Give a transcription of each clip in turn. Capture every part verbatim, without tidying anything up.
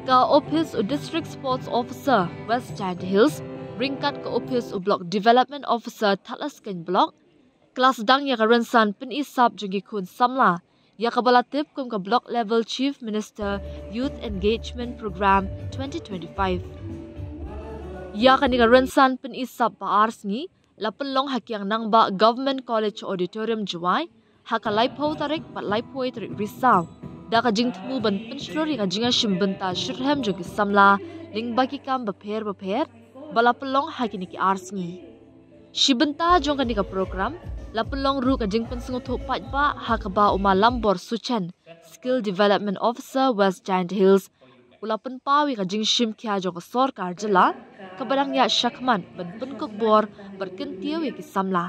Ka ophis u District Sports Officer West Jaintia Hills ryngkat ka ophis u Block Development Officer Thadlaskein Block ka la sdang ïa ka rynsan pyni sap jong ki khun samla ïa kaba la tip kum ka Block Level Chief Minister Youth Engagement Programme twenty twenty-five. Ïa kane ka rynsan pyni sap ba ar sngi la pynlong ha Kiang Nangbah Government College Auditorium, Jowai ha ka laiphew tarik bad laiphew tarik Risaw da ka jingthmu ban pynshlur ïa ka jingïashim bynta shitrhem jong ki samla lyngba ki kam bapher bapher ba la pynlong ha kine ki ar sngi. Shi bynta jong kane ka program la pynlong ruh ka jingpynsngewthuh paidbah ha kaba u Ma Lambor Suchen, Skill Development Officer West Jaintia Hills, u la pynpaw ïa ka jingshim khia jong ka sorkar jylla kaba dang ïaid shakhmat ban pynkukbor bad kyntiew ïa ki samla.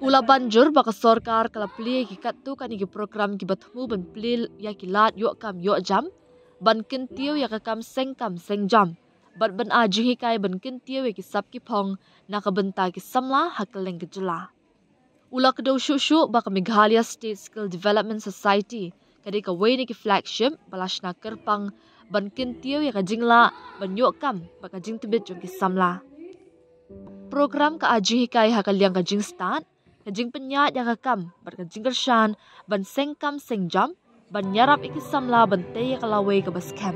U la ban jur ba ka sorkar ka la plie ïa ki katto katne ki program kiba thmu ban plie ïa ki lad ïoh kam ïoh jam, ban kyntiew ïa ka kam seng kam seng jam bad ban ai jinghikai ban kyntiew ïa ki sap ki phong na ka bynta ki samla ha kylleng ka jylla. U la kdew shuh shuh ba ka Meghalaya State Skill Development Society ka dei kawei na ki flagship ba la shna kyrpang ban kyntiew ïa ka jinglah ban ïoh kam bad ka jingtbit jong ki samla. Program ka ai jinghikai ha ka liang ka jingstad, ka jingpynïaid ïa ka kam bad ka jingkyrshan ban seng kam seng jam ban ïarap ïa ki samla ban tei ïa ka lawei kaba skhem.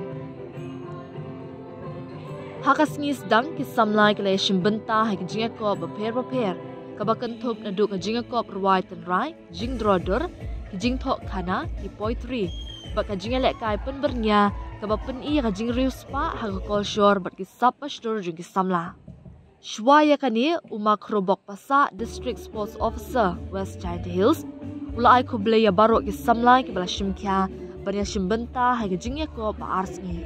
Ha ka sngi sdang ki samla ki la ïashim bynta ha ki jingïakop bapher bapher kaba kynthup naduh ka jingïakop rwai tynrai, jingdro dur, ki jingthoh khana, ki poetry bad ka jingïalehkai pynbyrngia kaba pyni ïa ka jingriewspah ha ka kolshor bad ki sap ba shlur jong ki samla. Shuwa ïa kane, u Ma Khrobok Passah, District Sports Officer, West Jaintia Hills, u la ai khublei ïa baroh ki samla kiba la shim khia ban ïashim bynta ha ka jingïakop ba ar sngi.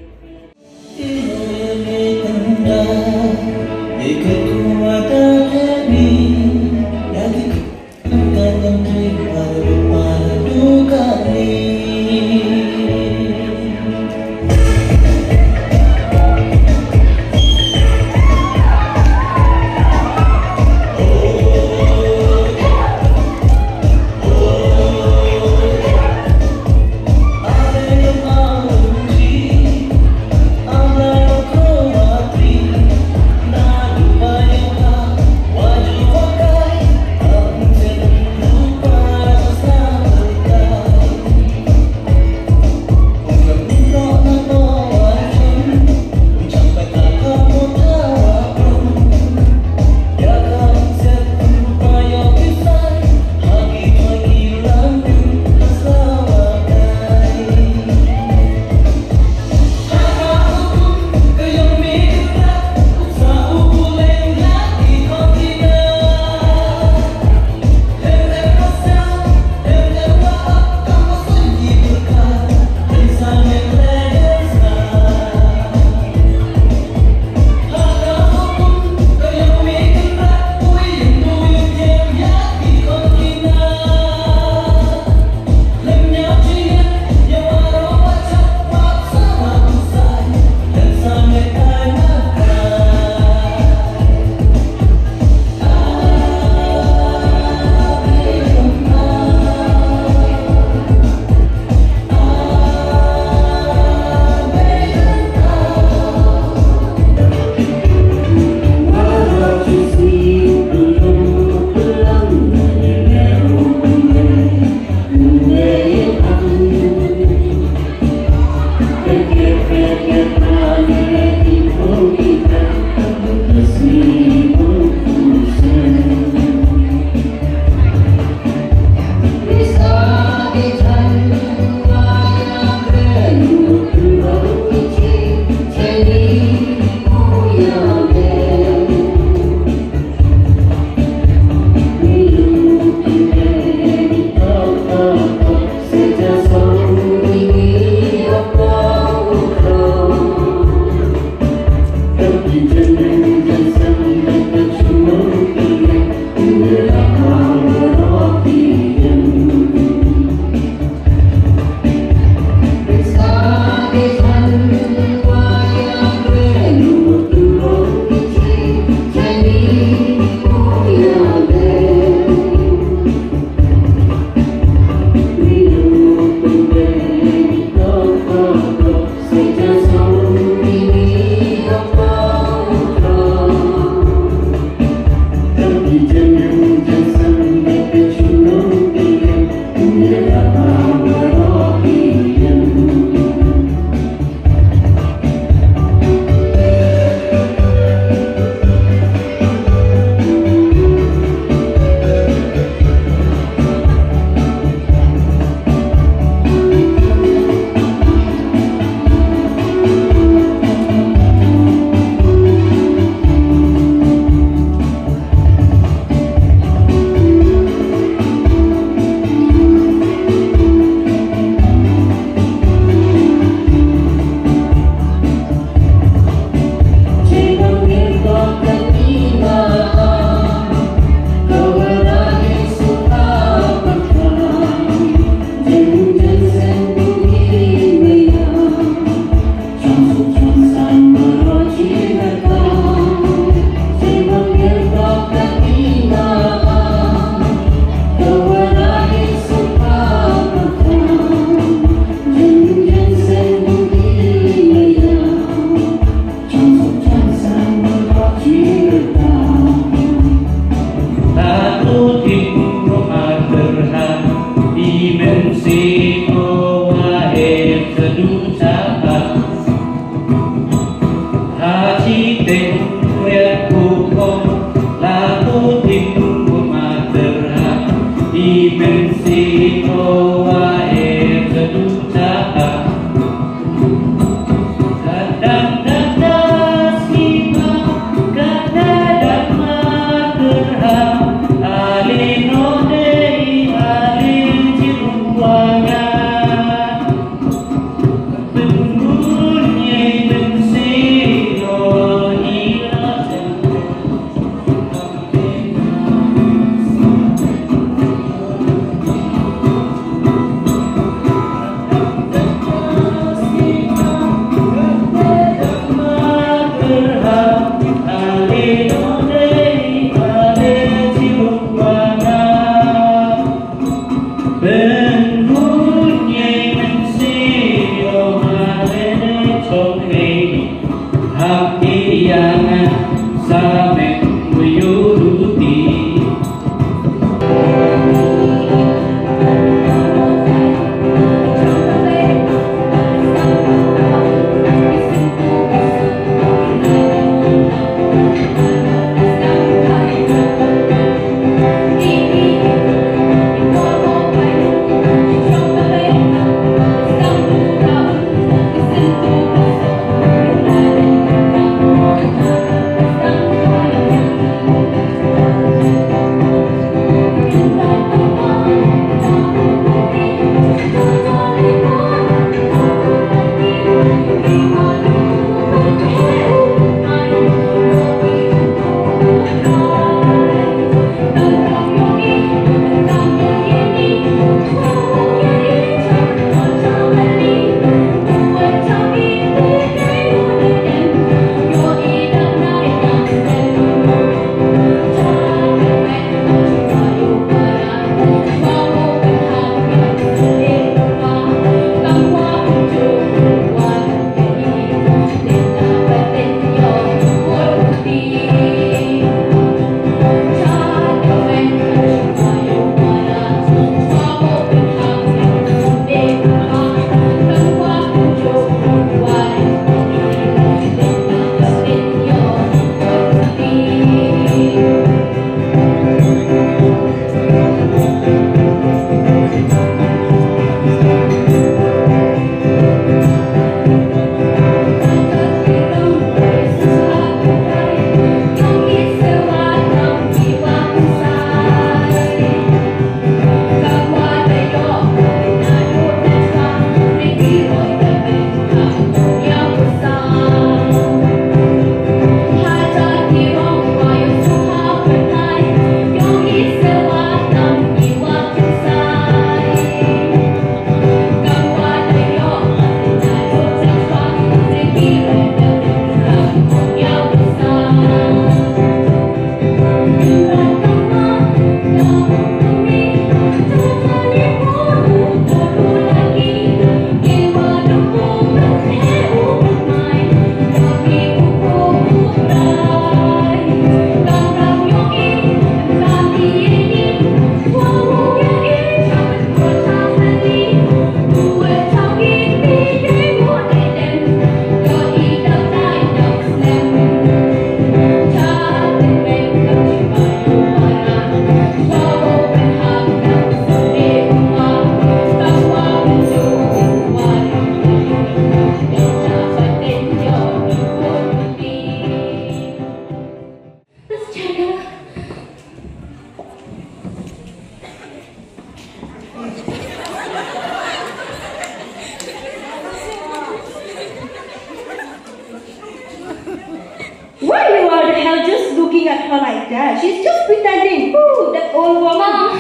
Why you are the hell just looking at her like that? She's just pretending. Ooh, that old woman. Mom.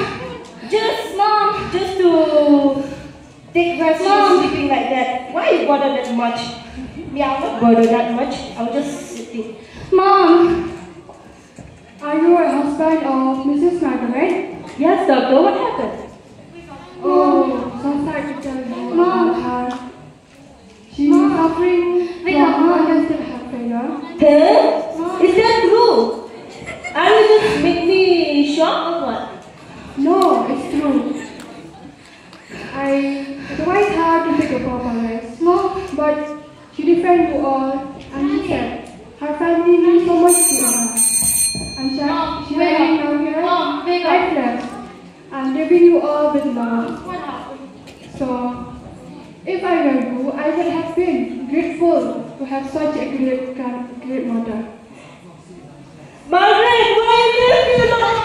Just, Mom. Just to take rest, she's sleeping like that. Why you bother that much? Me, I'll not bother that much. I'll just sit. Mom. Are you a husband of Missus Margaret? Yes, doctor. What happened? Oh, so sad to tell you about her. She's suffering from congestive heart failure. Huh? Is that true? Are you just make me shock or what? No, it's true. I advise her to take a proper rest. No, but she defend you all, and she said her family means so much to her. And she, she having now here lifeless. I'm leaving you all with love. So, if I were you, I would have been grateful to have such a great, great mother. Margaret, why you left me alone?